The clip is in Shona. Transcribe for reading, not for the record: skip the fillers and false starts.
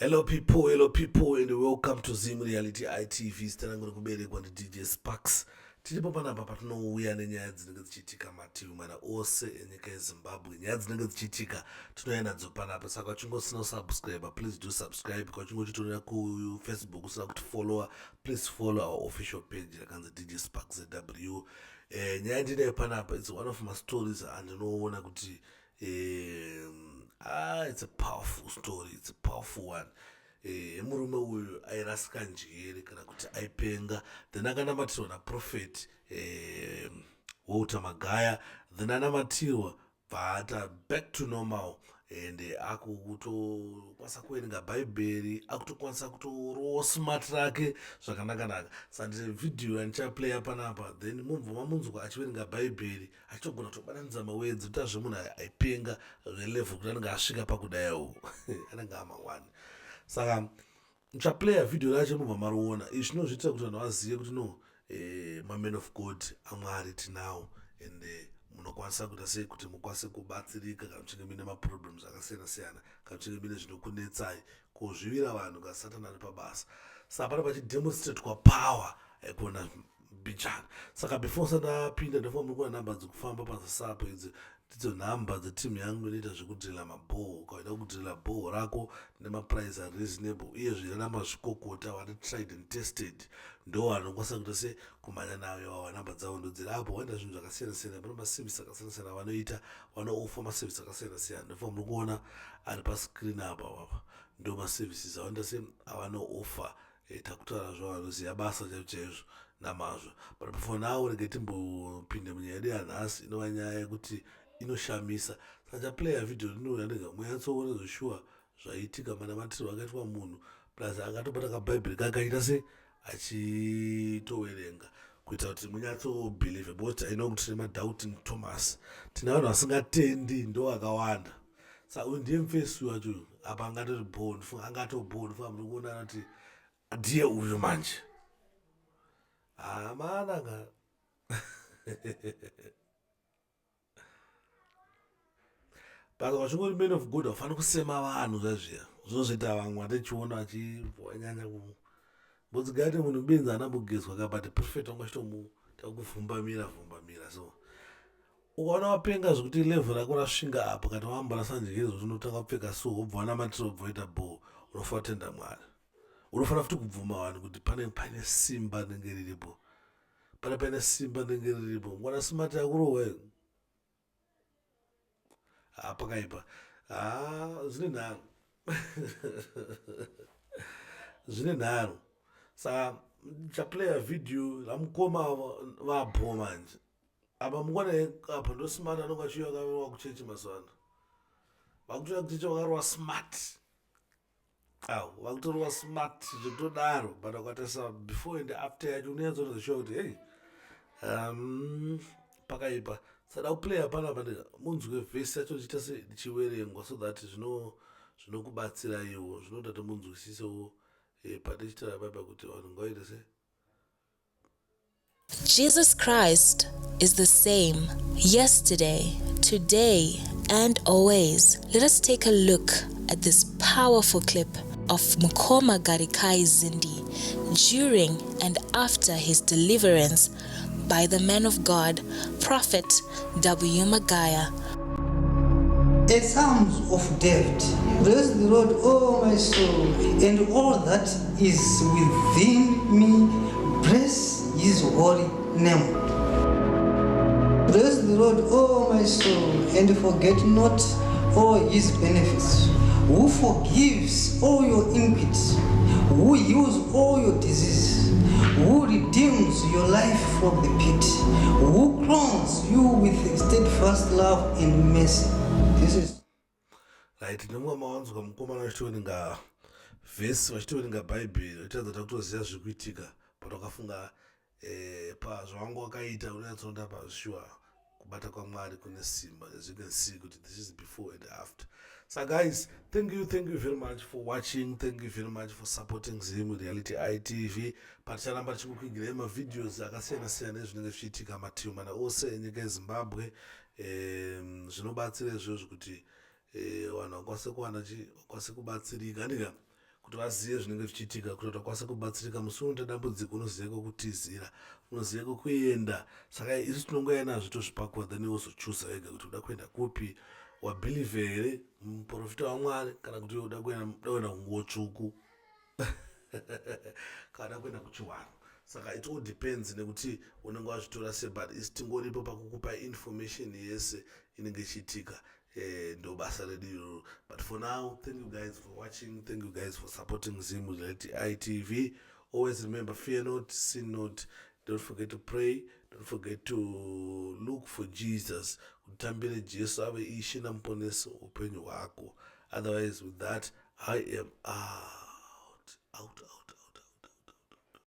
Hello people, hello people and welcome to Zim Reality ITV. Zita rangu rekuberekwa ndi DJ Sparks. Tiripo panapa patinouya nenyaya dzinenge dzichiitika mativi mana ose enyika yeZimbabwe. Nyaya dzinenge dzichiitika tinouya nadzo panapa. Saka uchinge usina kusubscribe, please do subscribe. Kana uchinge uchitonera kuFacebook usina kuti follower, please follow our official page rakanzi DJ Sparks ZW. Eh, nyaya ndinayo panapa it's one of my stories andinoona kuti ah, it's a powerful story, it's a powerful one. Eh, murume uyu airasika njere kana kuti aipenga, then akanamatirwa naprophet eh, Walter Magaya, then anamatirwa bvaata back to normal and akutokwanisa kuverenga bhaibheri, akutokwanisa kutorowa smart rake zvakanaka-naka. Saka ndine vhidhiyo yandichaplaya panapa, then mubva mamunzwa achiverenga bhaibheri achitogona kutobatanidza mawords kuita zvemunhu aipenga zvelevel kuti anenge asvika pakudaiwo anenge amawani. Saka ndichaplaya vhidhiyo racho mubva mariona. Izvi zvinozviitira kuti vanhu vazive kuti no, eh, maman of God aMwari tinawo and eh, munokwanisa kuita sei kuti mukwanise kubatsirika kana muchinge muine maproblems akasiyana siyana, kana muchinge muine zvinokunetsai kuzvivira vanhu ka Satani ari pabasa. Saka pane pachidemonstratwa power yekuona mbijana. Saka before sandapinda, ndofanira muri kuona nhamba dzekufamba pasasapo. Idzi ndidzo nhamba dzetimu yangu inoita zvekudrilla mabhoho. Ukaida kudrilla bhoho rako nemaprice ari reasonable, uyezve raramba zvikokota, vari tried and tested, ndo vanokwanisa kuita se kumhanya nayo ivava. Nhamba dzavo ndodziri apo. Vaita zvinhu zvakasiyana siyana, pane maservice akasiyana siyana vanoita, vanooffer maservice akasiyana siyana. Ndofanira muri kuona ari pascreen apa apa, ndo maservices avanoita se avanooffer. Takutaura zvavanoziva basa chaizvo chaizvo namazvo. But for now rege timbopinde munyaya yedu yanhasi, inova nyaya yekuti inoshamisa. Saka chaplaya vhidhiyo rinouya ndega munyatsoona zveshuwa zvaitika, manamatirwo akaitwa munhu, plus akatobata kabhaibheri kake achiita se achitoverenga kuita kuti munyatsobelieve, because I know kuti tine madoubting Thomas, tine vanhu vasingatendi ndo vakawanda. Saka uyu ndiye mufesi wacho apa, angatori bho, ndifunga angatobho. Ndifunga muri kuona kuti ndiye uyu manje hamana ka. But vachingori man of God haufaniri kusema vanhu zvaizviya zvinozoita vamwe vatichiona vachivanyanya ku mbodzigaite munhu benzi anambogezwa ka, but prophet wanga achitomuta kuvhumbamira vhumbamira. So ukaona wapenga zvekuti level rako rasvinga apo, kana wamborasa njere zvekuti unotanga kupfeka so, wobva wanamatira, wobva waita bho, unofanira kutenda Mwari. Unofanira futi kubvuma vanhu kuti pane simba rinenge riripo, pane simba rinenge riripo. Ngwana smart yakurohwa ha, pakaipa ha, zvine nharo, zvine nharo. Saka ndichaplaya vhidhiyo ramukoma vabho manje apa. Mungwana apa ndo smart anonge achiuya akarowa kuchechi mazuva ano, vakutoya kuchechi vakarowa smart au, vakutorova smart zvekutodaro. But ukatarisa before and after yacho, unonyatsoona sure kuti hey, pakaipa. Sada kuplaya panapa ndika munzwe vhesi yacho richiita se richiverengwa, so that zvinokubatsiraiwo, zvinoita kuti munzwisisewo patichitaura paipa kuti vanhu ngavaite se Jesus Christ is the same yesterday, today, and always. Let us take a look at this powerful clip of Mukoma Garikai Zindi during and after his deliverance by the man of God, Prophet W. Magaya. A Psalms of David. Bless the Lord, O my soul, and all that is within me. Bless his holy name. Bless the Lord, O my soul, and forget not all his benefits, who forgives all your iniquities, who heals all your diseases, who redeems your life from the pit, who crowns you with steadfast love and mercy. This is Right, nemumwe mawanzwa mukomana vachitoverenga vhesi, vachitoverenga bhaibheri, vachitaridza kuti akutoziva zviri kuitika. But wakafunga pazvavangu wakaita, unonyatsoona pasure kubata kwaMwari kune simba. As you can see kuti this is before and after. So guys, thank you, thank you very much for watching. Thank you very much for supporting Zim Reality ITV. Paticharamba tichikukuigirai mavideos akasiyana siyana ezvinenge zvichiitika mativi mana ose enyika yeZimbabwe. Zvinobatsira izvozvo kuti vanhu vakwanise kuwana vakwanise kubatsirika, handika? Kuti vazive zvinenge zvichiitika, kuti vakwanise kubatsirika musi unoita dambudziko. Unoziva kwekutizira, unoziva kwekuenda. Saka isu tinongouya nazvo, tozvipakura, then wozochuza wega kuti uda kuenda kupi. Wabelieve here muprofita waMwari, kana kuti uda kuenda kunguo tsvuku, kana kuenda kuchiwanhu? Saka it all depends nekuti unenge wazvitora sei, but isi tingoripo pakukupa information yese inenge ichiitika. Ndo basa redu iroro. But for now, thank you guys for watching. Thank you guys for supporting Zim Itv. Always remember, fear not, sin not, don't forget to pray, don't forget to look for Jesus, kutambire Jesu ave Ishe namuponesi upenyu hwako. Otherwise, with that, I am out, out, out.